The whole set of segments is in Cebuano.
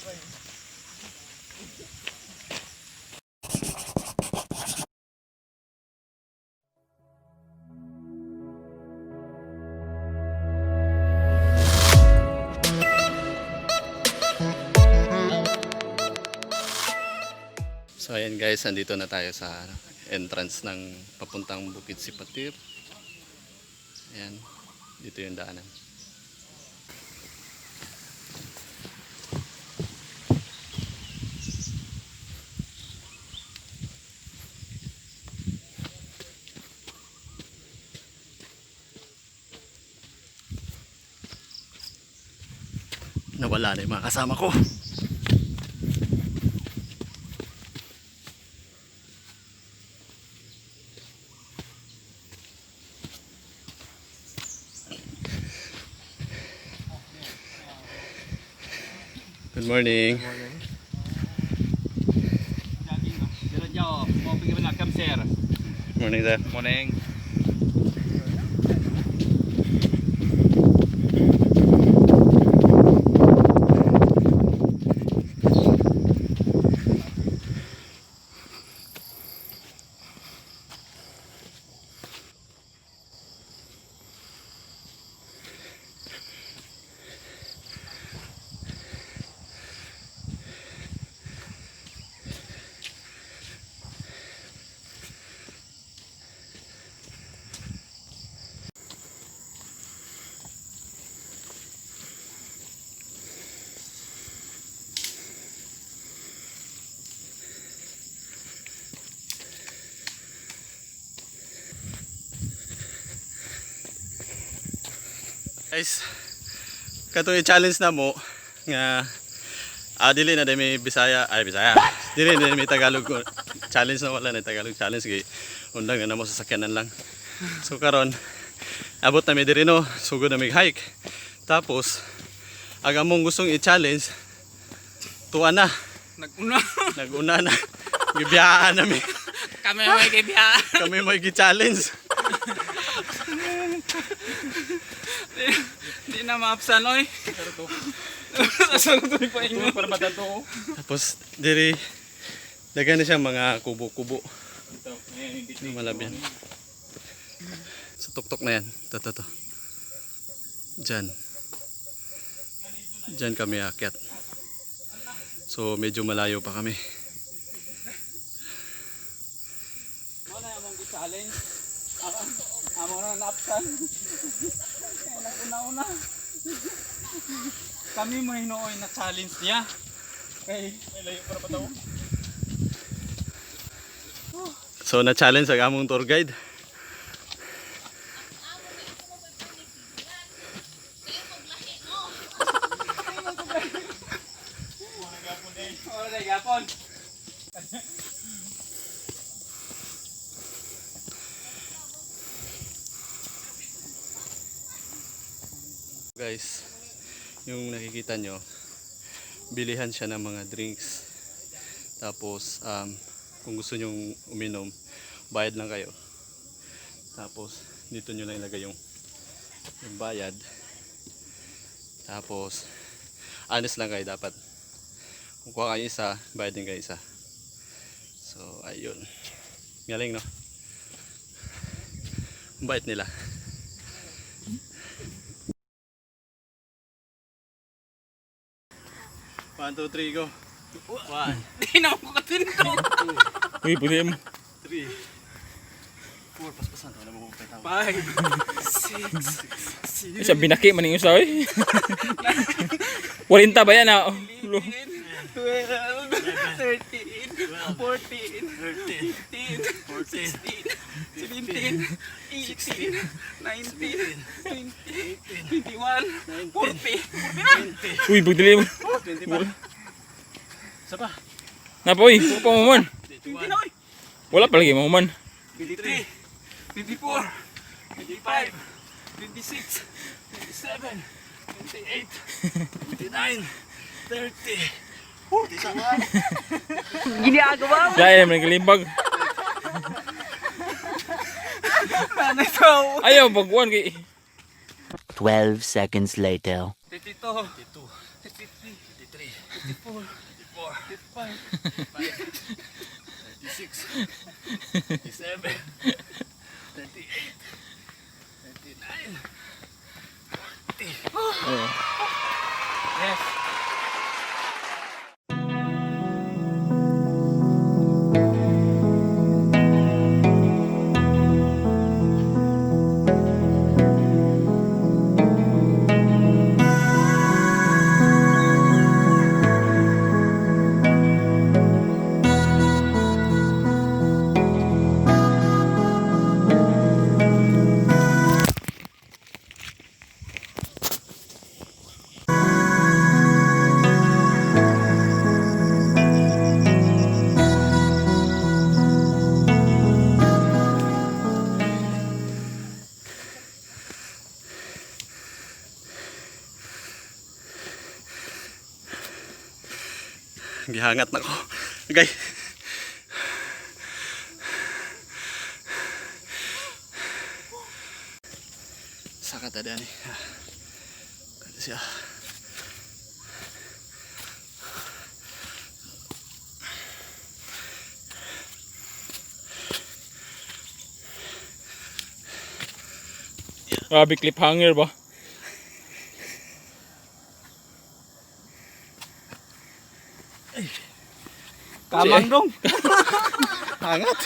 So ayan guys, andito na tayo sa entrance ng papuntang Bukid Sipatir. Ayan, dito yung daanan. Nawala na yung mga kasama ko. Good morning. Morning, sir. Morning. Guys, katong i-challenge na mo nga dili na dili may Bisaya, ay Bisaya. Dili na may Tagalog ko. Challenge na wala na Tagalog challenge kay undang na namo sa sakyanan lang. So karon abot na mi diri no, sugod na mi hike. Tapos ang among gustong i-challenge tuwa na, Nag-una. naguna na. Gibiyaan na mi. Kami may kaibigan. Kami may gi-challenge. Hindi na maapsan, oy. Saan to pa inyo? Para matato. Tapos diri daghan na siya mga kubo-kubo. Yung malabyan. Sa tuktok na yan. Ito, ito, ito. Diyan. Diyan kami aakyat. So, medyo malayo pa kami. Wala among challenge. Amo na naapsan. Nag-una-una. Kami mo hinuoy na challenge niya. Kay may layo para pa daw. So, na-challenge ang among tour guide. Wala gapon. Guys, yung nakikita nyo, bilihan siya ng mga drinks. Tapos, kung gusto nyong uminom, bayad lang kayo. Tapos, dito nyo lang ilagay yung bayad. Tapos, honest lang kayo dapat. Kung kuha kayo isa, bayad din kayo isa. So, ayun. Galing, no? Ang bait nila. One, two, three, go. One, Di na ako katinto. Uy, pwede mo. three, four. Paspasan. Wala mo kung tao. 5, 6, Isa binaki man yung usa oy. 40 ba yan ah? 11, 12, 13, 14, 15, 16, 17, 18, 19, 20, 21, 40. Uy, pagdali mo. 20 pa. Isa pa. Napoy, pa mo man. 20 na oy. Wala pa lagi mo man. 23, 24, 25, 26, 27, 28, 29, 30. Dahil naman kalimbag. Nanay tao. Ayaw pagkuan kay 12 seconds later. 32, 33, 33, 54, 55, 36, 37, 38, 39. Oo. Yes. Gihangat na ko. Okay. Saka ta dani. Kada siya. Grabe cliffhanger ba? Kamang dong. Hangat.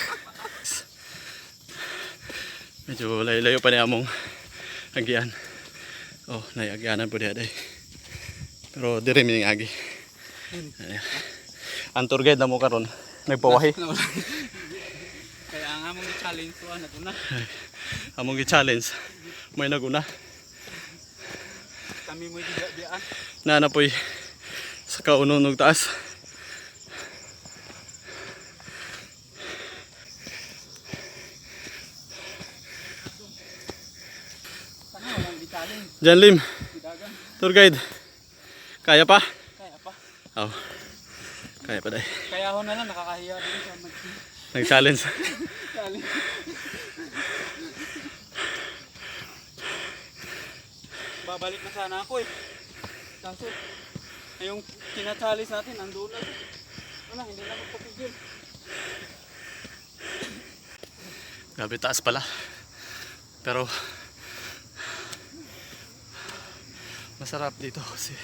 Medyo layo-layo pa niya among agian. Oh, naiagyanan po diha day. Pero dire mi ning agi. Ayan. Ang tour guide na mo karon nagpawahi. Kaya ang among challenge to ano na. Among gi-challenge may naguna. Kami mo gidian. Na na po'y sa kaunon og taas. Sana walang gi-challenge. Jan Lim, Gidagan. tour guide. Kaya pa? Kaya pa. Oh. Kaya pa day. Kaya ako na lang nakakahiya din sa mag Nag-challenge. challenge. Babalik na sana ako eh. Kaso, yung kina-challenge natin, andun na. Wala, hindi na magpapigil. Grabe taas pala. Pero masarap dito kasi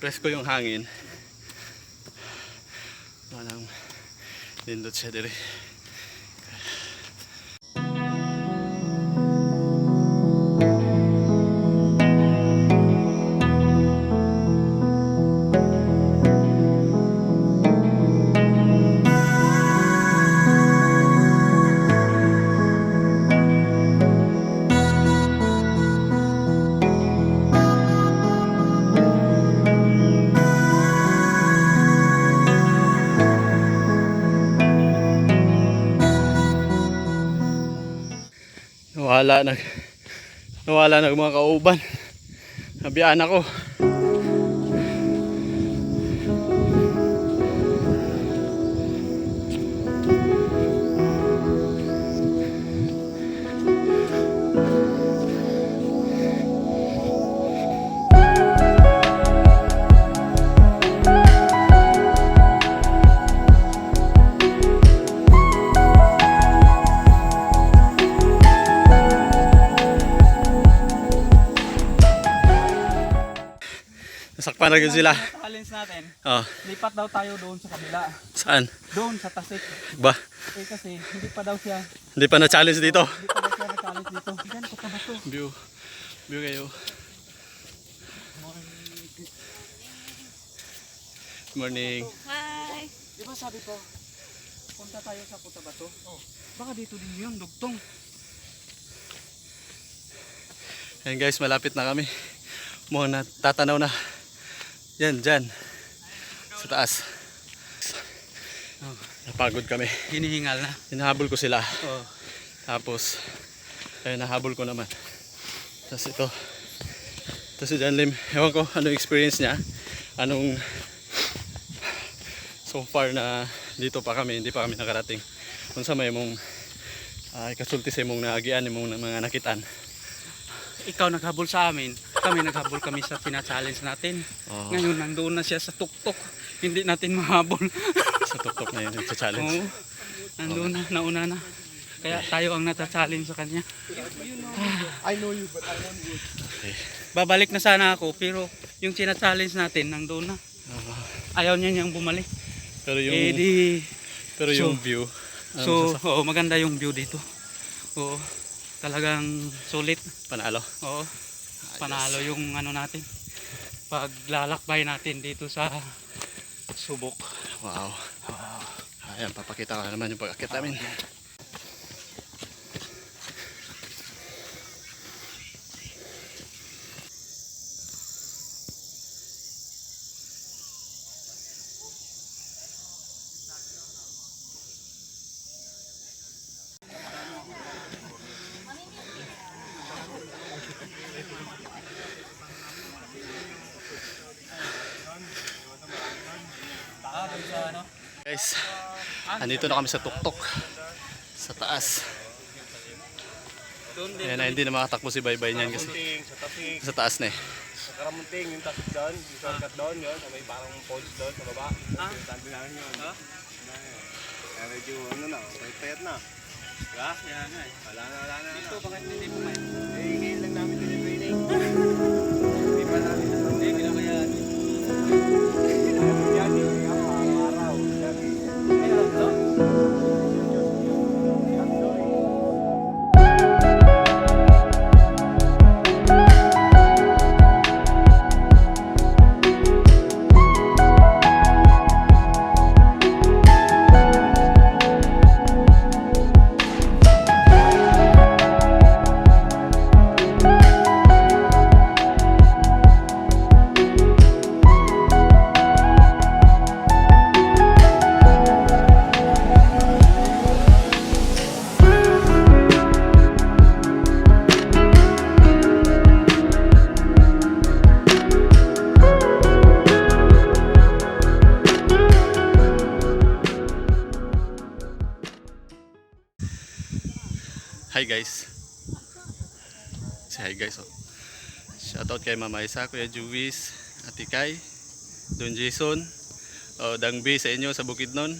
presko yung hangin. Walang nindot siya diri. Nawala nag nawala nag mga kauban. Nabiyaan ako. Nasakpan na gyud sila. Challenge natin, Oh, lipat daw tayo doon sa kabila. saan? Doon sa Tasik. Ba? Eh kasi hindi pa daw siya, Hindi pa na-challenge dito. hindi pa daw siya na-challenge dito. Diyan, Cotabato. View. View kayo. Morning. Hi! Di ba sabi ko, punta tayo sa Cotabato? Oh. Baka dito din yun, dugtong. Ayan guys, malapit na kami. Mukhang natatanaw na. Yan, dyan. Sa taas. Oh. Napagod kami. Hinihingal na. Hinahabol ko sila. Oh. Tapos, ayun, nahabol ko naman. Tapos ito. Tapos si John Lim, ewan ko anong experience niya. Anong so far na dito pa kami, hindi pa kami nakarating. Kung sa may mong kasulti sa imong naagian, imong mga nakitaan. Ikaw naghabol sa amin. Kami naghabol kami sa pina-challenge natin. Oo. Ngayon nandoon na siya sa tuktok. Hindi natin mahabol. Sa tuktok na yun, sa challenge. Oo. Nandoon na, nauna na. Kaya tayo ang nata-challenge sa kanya. I know you, but I want you. Okay. Babalik na sana ako pero yung sina-challenge natin nandoon na. Ayaw niya niyang bumalik. Pero yung Eh di, pero yung view. Ano so, masasabi? oo, maganda yung view dito. Oo. Talagang sulit. Panalo. Oo. Panalo yung ano natin. Paglalakbay natin dito sa Subok. Wow. Ayan, papakita ko na naman yung pag-akit namin. Guys, andito na kami sa tuktok. Sa taas. Doon din. Ayan na, hindi na makatakbo si Baybay niyan kasi Sa tasik, sa taas na eh. sa Karamunting, yung tasik doon, yung shortcut doon, yun, sa may parang falls doon sa baba. Ah? Yung tabi namin yun. Ah? Kaya medyo ano na, payat-payat na. Diba? Kaya nga eh. Wala na, wala na. Dito bakit hindi pumayat? Eh, ngayon lang namin din yung training. Hindi pa namin. Hindi, kinakayaan. Yan, araw-araw. Kaya to? Hi guys. Say hi guys. Oh. Shoutout kay Mama Isa, Kuya Juwis, Ate Kai, Don Jason, oh, Dang B sa inyo sa Bukidnon.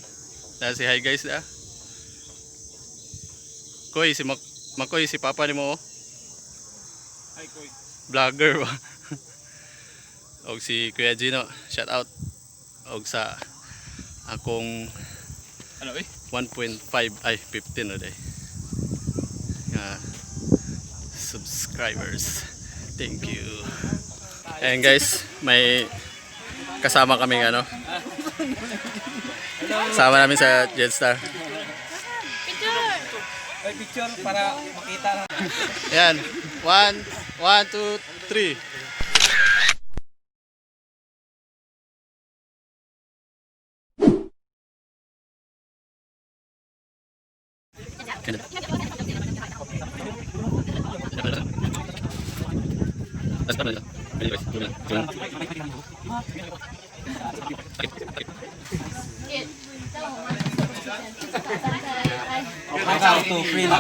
Na si hi guys da. Koy, si Makoy, si Papa ni mo. Oh. Hi, Koy. Vlogger ba? Og si Kuya Gino, shout out. Og sa akong Ano eh? 1.5 ay 15 na day. Nga subscribers. Thank you. And guys, may kasama kaming ano. Kasama namin sa Jetstar. Picture! Ay, picture para makita lang. Ayan. 1 1 2 3. Auto print.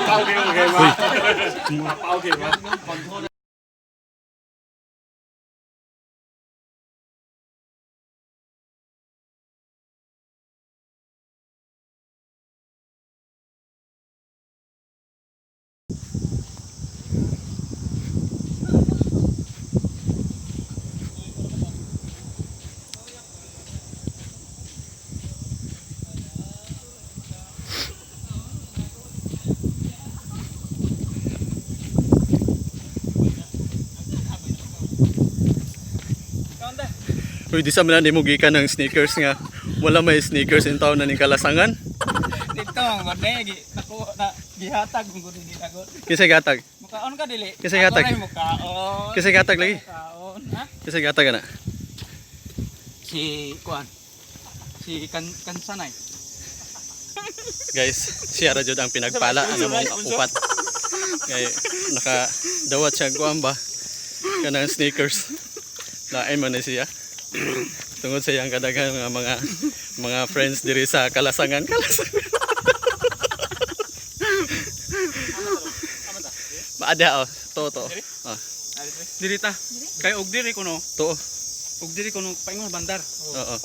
Uy, di sa man mo gikan ng sneakers nga. Wala may sneakers in town na ning kalasangan. Dito, gode, naku, na, gihatag, kung gode, ginagot. Kinsa gatag? Mukaon ka dili. Kasi gatag. Ako rin mukaon. Kinsa gatag lagi? Mukaon, ha? Kinsa gatag ana? Si, kuan. Si kan Kansanay. Guys, siya ra jud ang pinagpala ano mong upat. Kay naka dawat siya kuan ba kanang sneakers. Lain man na siya. Tungod sa iyang kadaghan nga mga friends diri sa Kalasangan. Kalasangan. Maada oh, to to. Ah. Diri ta. Kay og diri kuno. Tuo. Og diri kuno paingon bandar. Oo.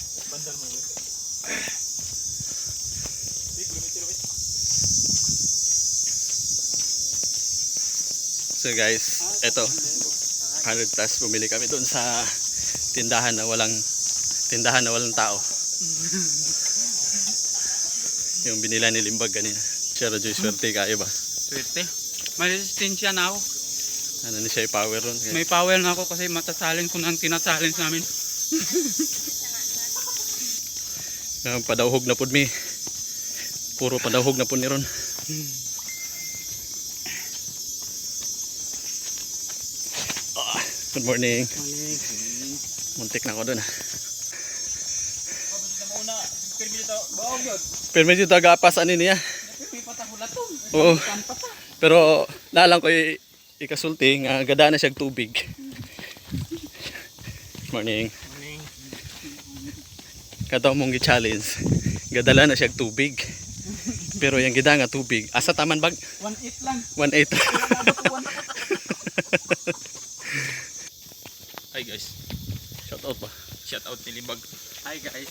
So guys, eto 100 plus bumili kami doon sa tindahan na walang tao. Yung binila ni Limbag kanina. Sir Joy, swerte kayo ba? Swerte. May resistensya na ako. Ano ni siya yung power ron? May power na ako kasi mata-challenge ko na ang tina-challenge namin. Padauhog na pud mi. Puro padauhog na pud ni ron. Ah, good morning. Muntik na ako dun ah. Pero medyo tagapas ani niya. Oo. Pero naalang ko ikasulti nga gada na siya tubig. Morning. Kataw mong gi-challenge. Gadala na siya tubig. Pero yung gida nga tubig, asa taman bag? 1.8 lang. 1.8. Hi guys. Shout out ba? Shout out ni Limbag. Hi guys.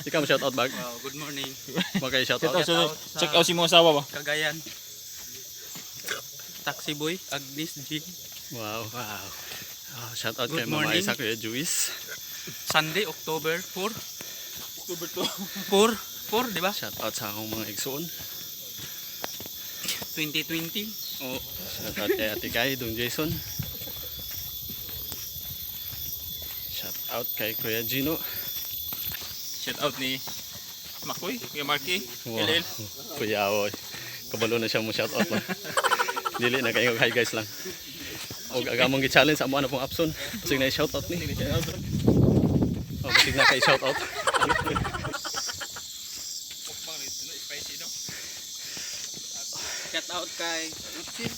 Ikaw mo shout out bag? Wow, good morning. Bakay shout Shout out. out, shout out. Check out si mga asawa ba? Cagayan. Taxi boy, Agnes G. Wow. Wow. Ah, shout out Good kay Mama morning. Isa, Kuya Juice. Sunday, October 4. October 2. 4, 4, di ba? Shout out sa akong mga igsoon. 2020. Oh, Shout out kay Ate Kai, Dong Jason. Shout out kay Kuya Gino. Shout out ni Makoy, Kuya Marky, Wow. LL. Kuya Awoy. Kabalo na siya mo shout out lang. Dili na kayo hi guys lang. Og aga mong gi-challenge amo na pong Apson. Sige na shout out ni. Oh, sige na kay shout out. Spicy no? shout out kay Roxil.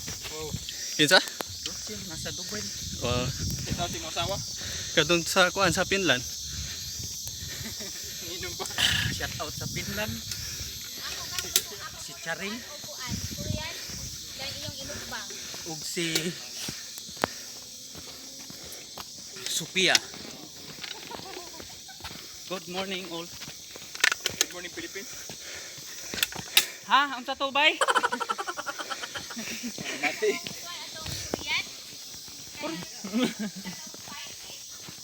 Kinsa? Roxil, nasa Dubai. Wow. Shout out si mga asawa. Kadung sa kuan sa Finland. Nginom pa. Shout out sa Finland. Si Charing Upuan. Kuya, dahil iyong inukbang. ug si Sophia. Good morning all. Good morning Philippines. Ha, unsa to bay? Kuan atong Korean.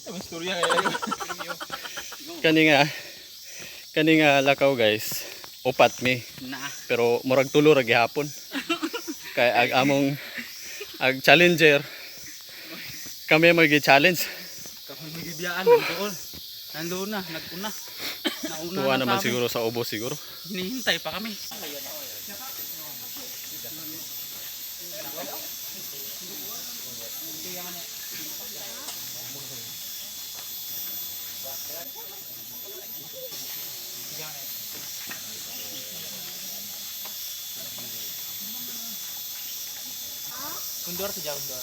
Ay, mas storya kaya yun. Kani nga lakaw guys. Upat mi. Na. Pero murag tulo ra gihapon. Kay ag among ag challenger kami mo gi-challenge. Kapag nagibiyaan, nandoon. Nandoon na, naguna. Nauna Tuwa na naman sa amin. siguro sa ubo siguro. Hinihintay pa kami. Undor sa Undor.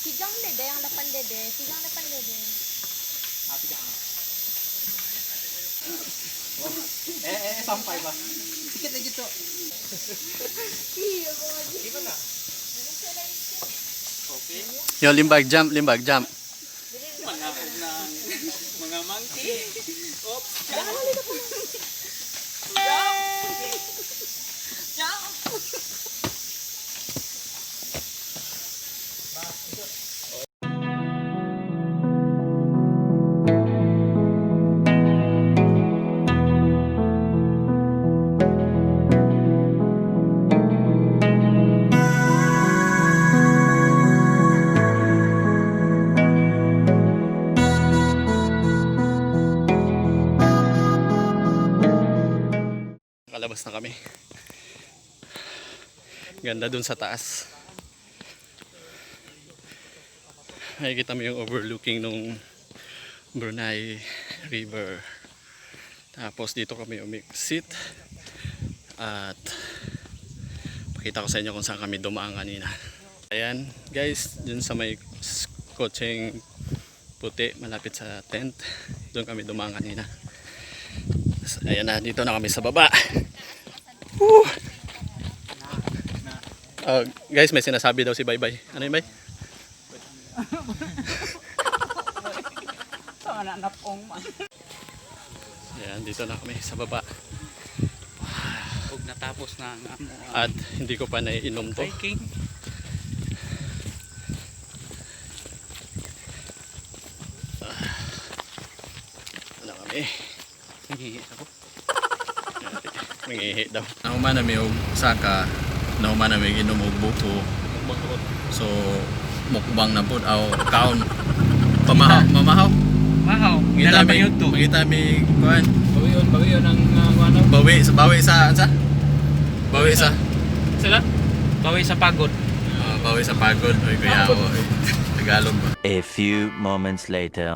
Sigang dede, ang lapan dede. Sigang lapan dede. Eh, sampay ba? Sikit lagi to. Iyo, mga Okay. Yo limbag jump, limbag jump. Mga ng mga monkey. Oops. Nakalabas na kami. Ganda dun sa taas. Makikita mo yung overlooking nung Brunei River. Tapos dito kami umiksit. At pakita ko sa inyo kung saan kami dumaan kanina. Ayan, guys, dun sa may kotseng puti malapit sa tent. Doon kami dumaan kanina. Ayan na, dito na kami sa baba. Woo! Oh, guys, may sinasabi daw si Bye Bye. Ano yun, Bay? Sa nanapong man. Ayan, dito na kami sa baba. Ug natapos na ang amo ang At hindi ko pa naiinom to. hiking. Ano kami? Nangihi ako. Mangihi daw. Nahuman na mi og saka, nahuman na mi inom og buko. So mukbang na pud aw kaon. Pamahaw, mamahaw. Wow, Ngita dala pa mi, yun to. ngita mi kuan. Bawion, bawion ang ano. Bawi sa ansa? Bawi sa Sila? Bawi sa pagod. Ah, bawi sa pagod. Oy kuya, oy. Tagalog ba? A few moments later.